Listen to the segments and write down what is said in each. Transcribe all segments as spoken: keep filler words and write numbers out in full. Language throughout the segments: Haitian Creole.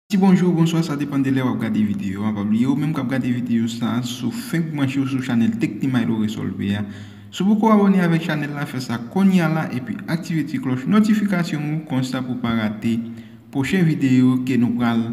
Ti bonjou, bonswa, sa depann de lè w ap gade videyo a. Pa bliye, ou menm k ap gade videyo sa a, si w fenk branche w sou chanèl Tech Ni Milo Resolve a, si w poko abòne avèk chanèl la, fè sa kounye a la, epi aktive ti klòch notifikasyon ou, konsa pou w pa rate pwochen videyo ke nou pral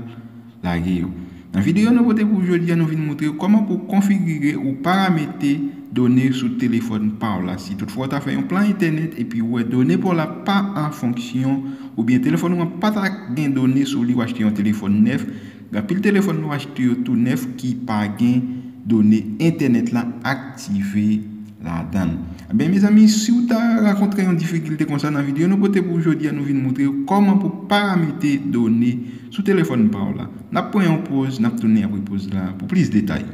lage yo. Nan videyo nou pote pou jodi a, nou vin montre w kòman pou w konfigire ou paramete done sou telefòn pa w la. Si toutfwa w ta fè yon plan entènèt epi w wè done pa w la pa an fonksyon, oubyen telefòn ou an pa ta gen done sou li, w achte yon telefòn nèf, gen anpil telefòn nou achte yo tou nèf ki pa gen done entènèt la aktive ladan l. Ebyen, mezanmi, si w ta rankontre yon difikilte konsa, nan videyo nou pote pou w jodi a, nou vin montre w kòman pou paramete done sou telefòn pa w la. N ap pran yon poz, n ap tounen apre poz la pou plis detay.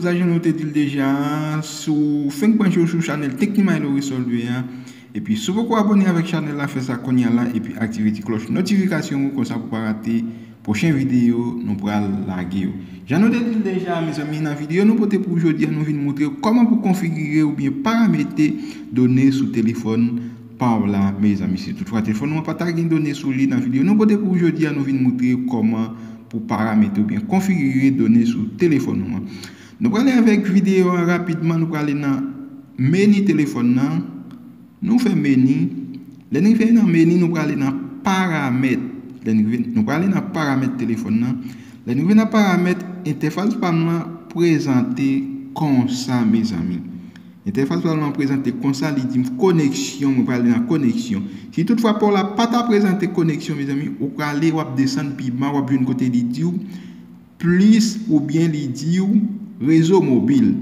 Sa, jan nou te di l deja, si w fenk branche w sou chanèl Tech Ni Milo Resolve a, epi si w poko abòne avèk chanèl la, fè sa kounye a la, epi aktive ti klòch notifikasyon ou, konsa pou w pa rate pwochen videyo nou pral lage yo. Jan nou te di l deja, mezanmi, nan videyo nou pote pou w jodi a, nou vin montre w kòman pou konfigire oubyen paramete done sou telefòn pa w la, mezanmi. Si toutfwa telefòn ou an pa ta gen done sou li, nan videyo nou pote pou w jodi a, nou vin montre w kòman pou paramete oubyen konfigire done sou telefòn ou an. Nou prale avèk videyo a rapidman, nou prale nan meni telefòn nan. Nou fè meni. Lè n rive nan meni, nou prale nan paramèt. Lè n rive, nou prale nan paramèt telefòn nan. Lè n rive nan paramèt, entèfas pa m lan prezante konsa, mezanmi. Entèfas pa m lan prezante konsa, li di m koneksyon, mwen prale nan koneksyon. Si toutfwa pa w la pa ta prezante koneksyon, mezanmi, ou prale, w ap desann pi ba, w ap jwenn kote li di w plis oubyen li di w rezo mobil.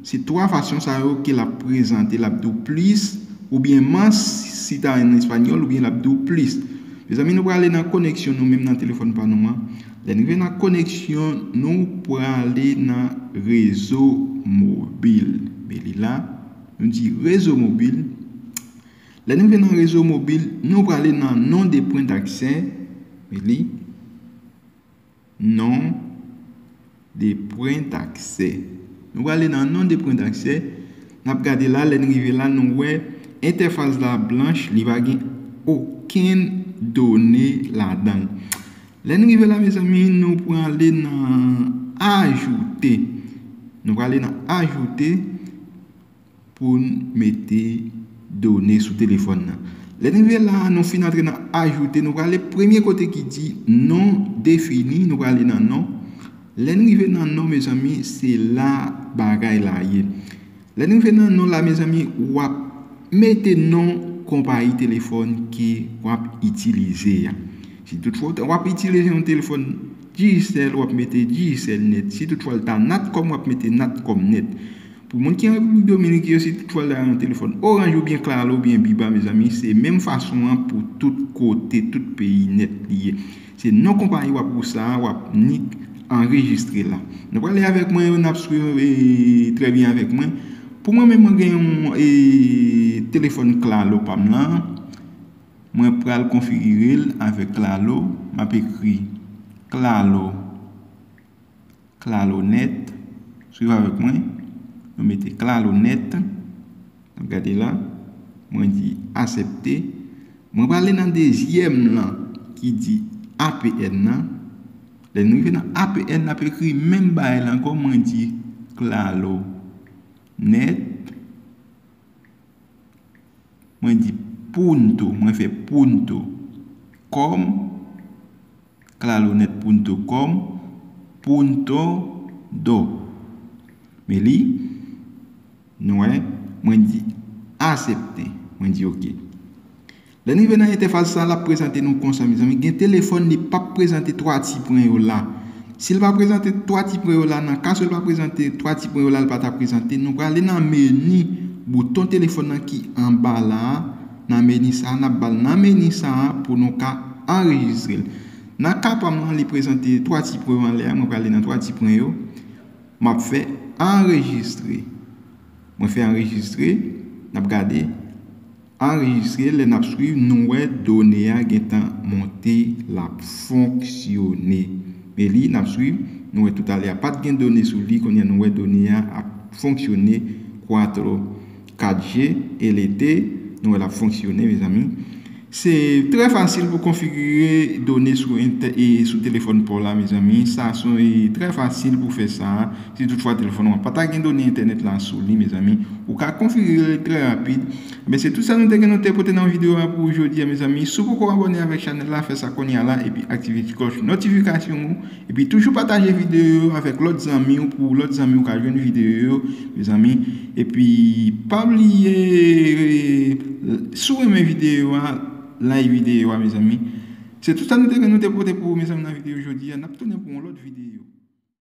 Se twa fason sa yo ke l ap prezante. L ap di w plis oubyen mas, si ta an espanyòl, oubyen l ap di w plis. Mezanmi, nou prale nan koneksyon nou menm nan telefòn pa nou an. Lè n rive nan koneksyon, nou prale nan rezo mobil. Men li la, nou di rezo mobil. Lè n rive nan rezo mobil, nou prale nan non de pwen daksè. Men li, non de pwen daksè. Nou prale nan non de pwen daksè. N ap gade la, lè n rive la, nou wè entèfas la blanch, li pa gen okenn done ladan l. Lè n rive la, mezanmi, nou prale nan ajoute. Nou prale nan ajoute pou n mete done sou telefòn nan. Lè n rive la, nou fin antre nan ajoute, nou prale premye kote ki di non defini, nou prale nan non. Lè n rive nan non, mezanmi, se la bagay la ye. Lè n rive nan non la, mezanmi, w ap mete non konpayi telefòn ke w ap itilize a. Si toutfwa w ap itilize yon telefòn Digicel, w ap mete Digicel nèt. Si toutfwa l ta Natcom, w ap mete Natcom nèt. Pou moun ki an Repiblik Dominik yo, si toutfwa l ta yon telefòn Orange oubyen Claro oubyen Biba, mezanmi, se menm fason an pou tout kote, tout peyi nèt li ye. Se non konpayi w ap wè sa a, w ap nik anrejistre la. Nou prale avèk mwen, n ap swiv, e, trè byen avèk mwen. Pou mwen menm, mwen gen yon, e, telefòn Claro pa m lan. Mwen pral konfigire l avèk Claro. M ap ekri Claro, Claro nèt. Swiv avèk mwen. Nou mete Claro nèt. N ap gade la. Mwen di aksepte. Mwen prale nan dezyèm lan ki di A P N nan. Lè n rive nan A P N, n ap ekri menm bagay la ankò. Mwen di Claro nèt. Mwen di punto, mwen fè punto com, claronet punto com, punto do. Men li, nou wè, mwen di aksepte, mwen di oke. Lè n rive nan entèfas sa, l ap prezante nou konsa, mezanmi. Gen telefòn, li p ap prezante twa ti pwen yo la. Si l pa prezante twa ti pwen yo la, nan ka sa l pa prezante twa ti pwen yo la, l pa ta prezante, nou prale nan meni bouton telefòn nan ki anba la a, nan meni sa a, n ap ba l nan meni sa a pou nou ka anrejistre l. Nan ka pa m nan, li prezante twa ti pwen yo anlè a, mwen prale nan twa ti pwen yo. M ap fè anrejistre. Mwen fè anrejistre. N ap gade, anrejistre, lè n ap swiv, nou wè done a gentan monte, l ap fonksyone. Men li, n ap swiv, nou wè toutalè a pa t gen done sou li, kounye a nou wè done a ap fonksyone, kwatro, kat G, L T, nou wè l ap fonksyone, mezanmi. Se trè fasil pou konfigire done sou entè-, e sou telefòn pa w la, mezanmi. Sa se trè fasil pou fè sa. Si toutfwa telefòn ou an pa ta gen done entènèt la sou li, mezanmi, ou ka konfigire l trè rapid. Men se tout sa nou te gen nou te pote nan videyo a pou jodi a, mezanmi. Si w poko abòne avèk chanèl la, fè sa kounye a la, epi aktive ti klòch notifikasyon ou. Epi toujou pataje videyo yo avèk lòt zanmi w pou lòt zanmi w ka jwenn videyo yo, mezanmi. Epi pa bliye, si w renmen videyo a, like videyo a, mezanmi. Se tout sa nou te gen nou te pote pou ou, mezanmi, nan videyo jodi a. N ap tounen pou yon lòt videyo.